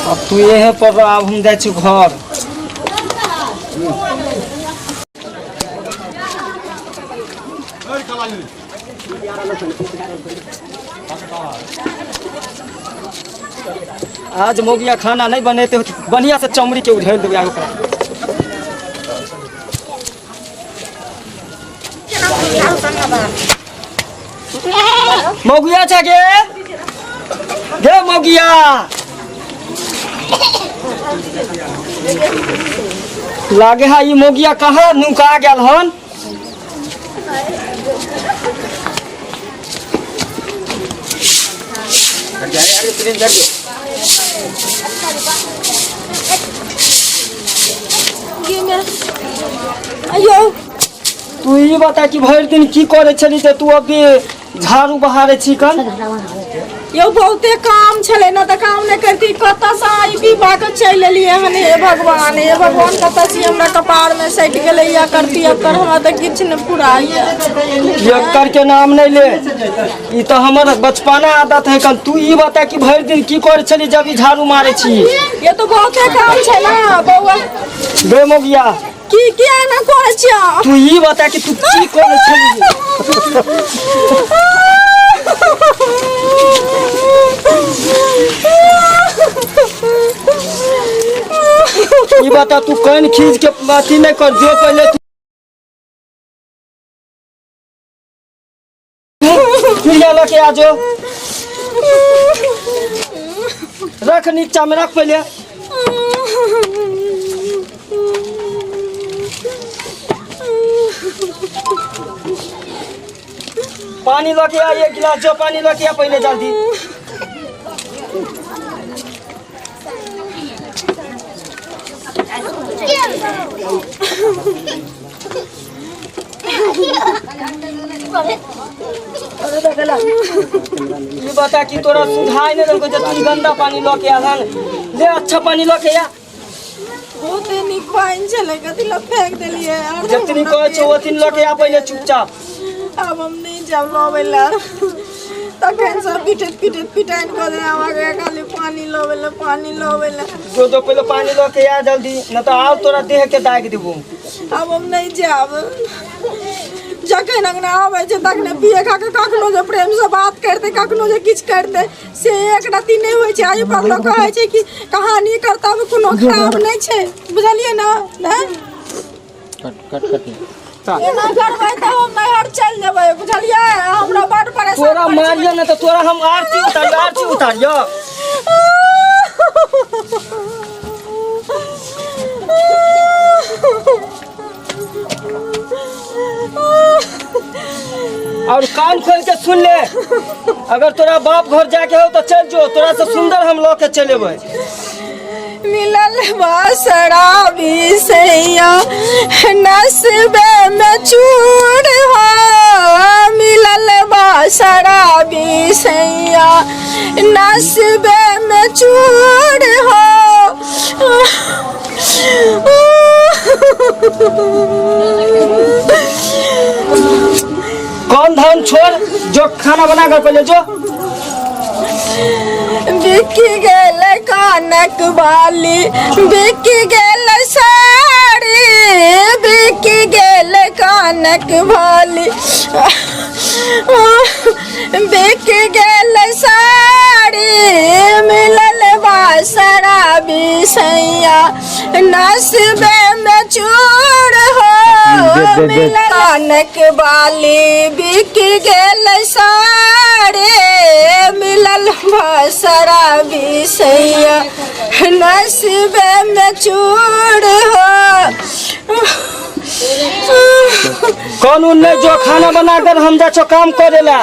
अब तू यहे पर रह, आब हम जाइ छी घर। आज मोगिया खाना नहीं बनेते हो बढ़िया से चमड़ी के उझेल देबै आगू पर। मौगिया छा गे गे मौगिया लागे है ई मौगिया कहाँ नुका गेल हन। अयो तू ई बता कि भरि दिन की करै छली तऽ तू अभी झाड़ू बहारै छी कन? यौ बहुते काम छलै ने तऽ काम नहि करती, कतऽसँ आई विवाह के चलि एलियै हन। हे भगवान, हे भगवान, कतऽ छी हमरा कपारमे सटि गेलै या करती एकर हमरा तऽ किछु नहि फुराइया। एकर के नाम नहि ले, ई तऽ हमर बचपना आदत है कन। तू ई बता कि भरि दिन की करै छली जब ई झाड़ू मारै छी? ये तऽ बहुते काम छै ने बौआ। बे मोगिया की की एना करै छियै? तू ई बता कि तू की करै छली? ई बता तू कन खींच के अथी नहि कर जो पहिले तू चिड़िया लऽ के आ जो, रख नीचा में रख पहिले। पानी लऽ के आ एक गिलास, जो पानी लऽ के आ पहिले जल्दी। ई बता कि तोरा सुधाई नहीं देलको जे तू ई गंदा पानी लऽ के आल हन? ले अच्छा पानी लऽ के आ। बहुते नीक पानि छलै, कथी लए फेंक देलियै? आर जतनी कहै छौ ओतनी लऽ के आ पहिले चुपचाप। आब हम नहि जायब लबै लए, तखन सब पीटैत पीटैत पिटाइन कऽ देने हमरा, खाली पानी लबै लए, पानी लबै लए। जो जो पहिले पानी लऽ के आ जल्दी, न तऽ आउ तोरा देह के दागि देबो। आब हम नहि जायब। जखन अंगना आबै छै तखने पिए खा कऽ कखनो जे प्रेमसँ बात करतै, कखनो जे किछु करतै, से एक रत्ती नहि होइ छै। एहि पर लोक कहै छै कि कहानी करतब कोनो खराब नहि छै, बुझलियै ने? नहि एना करबै तऽ हम नैहर चलि जेबै, बुझलियै? हमरा बड्ड परेशान तोरा करै छै। मारियो ने तऽ तोरा हम आरती उतारियो, आरती उतारियो। और कान खोल के सुन ले, अगर तोरा बाप घर जाके हो तो चल जो, तोरा से सुंदर हम लऽ के चलेबै। मिलल बा शराबी सैया नसबे में चूर हो, मिलल बा शराबी सैया नसबे में चूर हो। कौन धान छोड़ जो खाना बना कर पहले जो। बिक गेल कानक बाली, बिक गेल साड़ी, बिक गेल कानक बाली, बिक गेल साड़ी, मिलल बा शराबी सैया नसबे में चूर हो, मिलल कानक बाली, बिक गेल साड़ी, मिलल बा शराबी सैया नसबे में चूर हो। कौन उन नहीं जो खाना बना कर हम जा छो काम करेला।